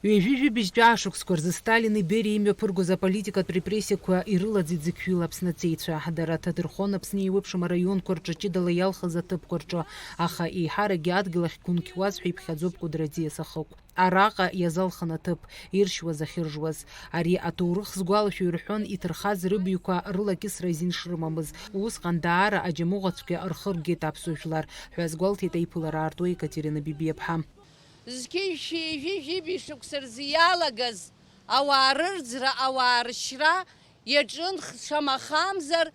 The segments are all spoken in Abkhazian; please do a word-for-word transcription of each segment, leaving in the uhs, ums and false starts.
Ҩажәи жәибжьтәи ашықәсқәа рзы Сталини Бериа имҩаԥыргоз аполитикатә репрессиақәа ирылаӡит зықьҩыла Аԥсны аҵеицәа. Дара ҭадырхон Аԥсны еиуеиԥшым араионқәа рҿы ҷыдала иалхыз аҭыԥқәа рҿы, аха еиҳаракгьы адгьыл ахь гәынқьуазшәа иԥхьаӡоуп Кәыдраӡиа сахықә. Араҟа иазалхын аҭыԥ, иршьуаз ахьыржуаз. Ари аҭоурых згәалашәо ирҳәон иҭырхаз рыбаҩқәа рылакьысра азин шрымамыз. Усҟан даара аџьамыӷәацәгьа рхы ргеит аԥсуа жәлар, ҳәа азгәалҭеит аиԥылара аартуа Екатерина Бибиаԥҳа. Зқьи жәшәи ҩажәи жәибжь шықәса рзы иалагаз ауаа рырӡра, ауаа ршьра иаҿын, шамахамзар,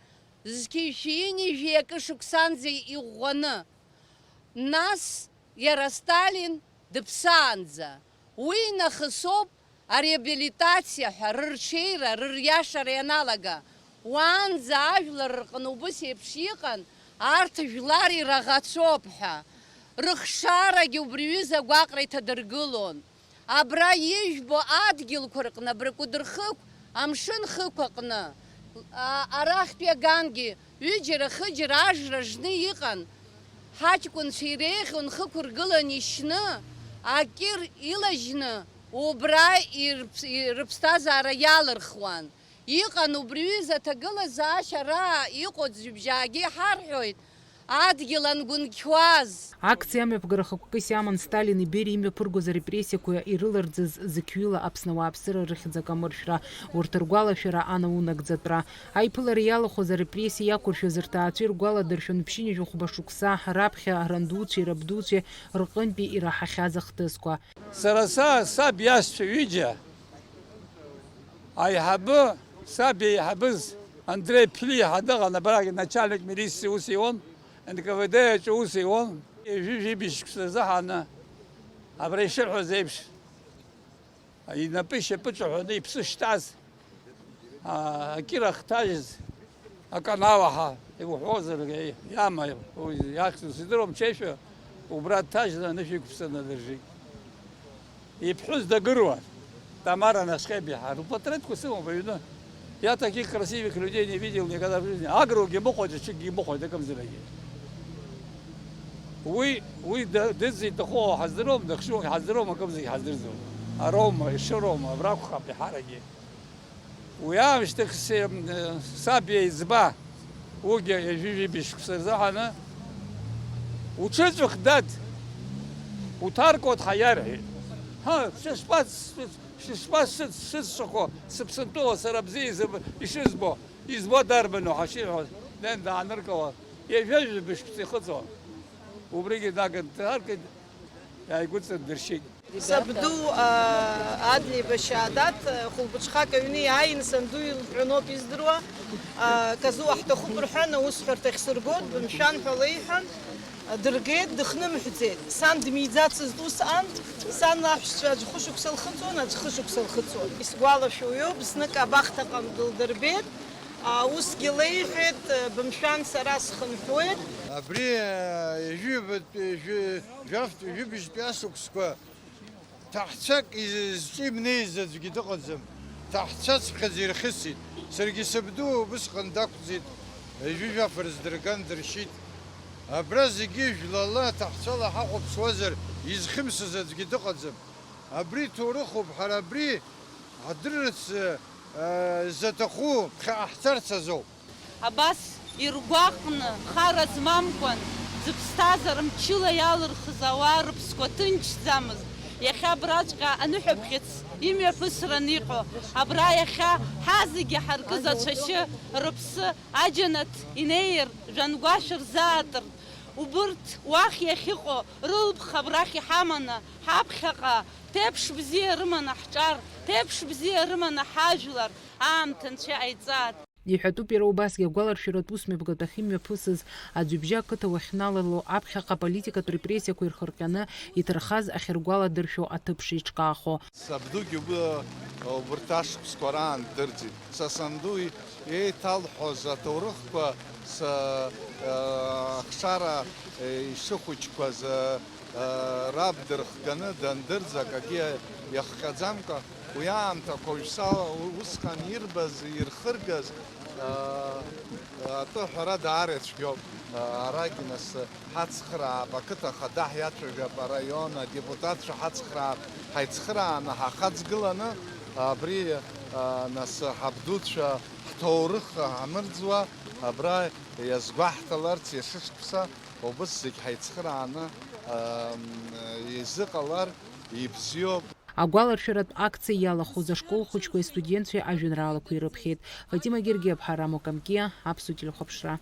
зқьи жәшәи ҩынҩажәи акы шықәсанӡа иӷәӷәаны. Нас иара Сталин дыԥсаанӡа. Уи нахыс ауп ареабилитациа ҳәа рырҽеира, рыриашара ианалага. Уаанӡа ажәлар рҟны убыс еиԥш иҟан, арҭ жәлар ираӷацәоуп ҳәа. Рыхшарагьы убри ҩыза агәаҟра иҭадыргылон. Абра ижәбо адгьылқәа рҟны, абра Кәыдырхықә амшын хықә аҟны, а, арахьтәи агангьы ҩыџьара-хыџьара ажра жны иҟан, ҳаҷкәынцәа иреиӷьу нхықәыргылан ишьны, акыр илажьны, убра ирԥ-, рыԥсҭазаара иалырхуан. Иҟан убри ҩыза аҭагылазаашьа, ара иҟоу ӡҩыбжьаагьы иҳарҳәоит, адгьыл ангәынқьуаз. Акциа амҩаԥгара хықәкыс иаман Сталини Бериа имҩаԥыргоз арепрессиақәа ирыларӡыз зықьҩыла Аԥсны ауааԥсыра рыхьӡ акамыршәра, урҭ ргәалашәара анаунагӡатәра. Аиԥылара иалахәыз арепрессиа иақәыршәыз рҭаацәа иргәаладыршәон ԥшьынҩажәи хәба шықәса раԥхьа рандуцәеи рабдуцәеи рҟынтәи ираҳахьаз ахҭысқәа. Сара са, саб иашьцәа ҩыџьа, аиҳабы, саб иеиҳабыз Андреи Ԥлиа дыҟан, абрагь начальник милициа ус иуан, Н К В Д аҿы ус иуан. Ҩажәи жәибжь шықәса рзыҳәаны, абра ишырҳәоз еиԥш, инапы ишьапы ҿаҳәаны иԥсы шҭаз, а, акира хҭажьыз, аканал ҳәа иуҳәозар, иама, уи иахьӡыз идыруам, ҽеишәа убра дҭажьны анышә иқәԥсаны дыржит. Иԥҳәыс дагыруан, Тамара Насхебиаҳа, рпатреҭқәа сымоуп аҩны. Я таких красивых людей не видел никогда в жизни. Агрогьы мыхәоит, ачыкгьы мыхәоит, акымзаракгьы. Уи, уи д-, дыӡӡа иҭаху ҳаздыруам, дыхшыу ҳаздыруам, акымзаракгьы ҳаздырӡом. Ароума, ешыроума, абракәхап иаҳаракгьы. Уи аамышьҭахь се-, саб иеиҵба, уигьы ҩажәи жәибжь шықәса рзыҳәаны, уҽыҵәах, дад, уҭаркуа дҳаиарҳәеит. Ҳа, шышԥац-, шышԥасыццакуа, сыԥсынтәыла сара бзиа изыб-, ишызбо, избо дарбану ҳәа шиҳәоз, днеин дааныркылан, ҩажәи жәибжь шықәса ихыҵуан. Убригьы дагын дҭаркит, иааигәыҵандыршьит. Сабду, а, Адлеиба Шьаадат, а, хәылбыҽхак аҩны иааин, санду илҳәоноуп издыруа, а, казуа ҳҭахуп рҳәан, аусҳәарҭахь сыргоит, бымшәан ҳәа леиҳәан, а, дыргеит, дыхнымҳәӡеит. Сан дмиӡацызт усҟан, сан лаҳәшьцәа аӡә хышықәса лхыҵуан, аӡә хышықәса лхыҵуан. Исгәалашәо иоуп, знык абахҭаҟны дылдырбеит, а, усгьы леиҳәеит, а, бымшәан, сара схынҳәуеит. Абри, а, ҩажәи жәафтә, ҩажәи бжьтәи ашықәсқәа Ҭаҳцак из-, зҿы имнеиз аӡәгьы дыҟаӡам. Ҭаҳцаҵәҟьаӡа ирхьысит. Саргьы сабду убысҟан дақәӡит. Ҩажәи жәаф рыздырган дыршьит. Абра зегьы жәлала, ҭаҳцала ҳахәаԥшуазар, изхьымсыз аӡәгьы дыҟаӡам. Абри ҭоурыхуп, ҳара абри ҳдырырц, э, заҭаху ԥхьаҟа ҳцарц азоуп. Абас иргәаҟны, хара змамкәан, зыԥсҭазаара мчыла иалырхыз ауаа рыԥсқәа ҭынчӡамызт. Иахьа абраҵәҟьа аныҳәаԥхьыӡ имҩаԥысран иҟоу, абра иахьа ҳазегьы ҳаркыз ацәашьы рыԥсы аџьанаҭ инеир, жәангәашә рзаатыртә, убырҭ уахь иахьыҟоу рылԥха абрахь иҳаманы, ҳаԥхьаҟа ҭеиԥш бзиа рыманы ҳҿар, ҭеиԥш бзиа рыманы ҳажәлар, аамҭа анцәа иҟаиҵааит. Иҳәатәуп иара убасгьы агәаларшәаратә усмҩаԥгатә ахьымҩаԥысыз, аӡҩыбжьа ақыҭа уахьналало, аԥхьаҟа аполитикатә репрессиақәа ирхырҟьаны иҭархаз ахьыргәаладыршәо аҭыԥ шеиҿкаахо. Сабдугьы уб-, убырҭ ашықәсқәа раан дырӡит. Са санду еиҭалҳәоз аҭоурыхқәа са, э, ахшара, э, ишыхәыҷқәаз, э, раб дырхганы дандырӡ, акагьы иахҟьаӡамкәа, уи аамҭақәа уажәшьҭа усҟан ирбаз, ирхыргаз, Атәы аҳәара даара ицәгьоуп. Арагь нас ҳацхраап, ақыҭа ахада ҳиацәажәап, араион адепутатцәа ҳацхраап, ҳаицхрааны ҳахаҵгыланы абри нас ҳабдуцәа ҳҭоурых ҳамырӡуа абра иазгәаҳҭаларц иашышықәса убыс зегь ҳаицхрааны изыҟалар ибзиоуп. Агәаларшәаратә акциа иалахәыз ашкол хәыҷқәеи астудентцәеи ажәеинраалақәа ирыԥхьеит. Фатима Гергиаԥҳа, Рамо Камкиа, Аԥсуа телехәаԥшра.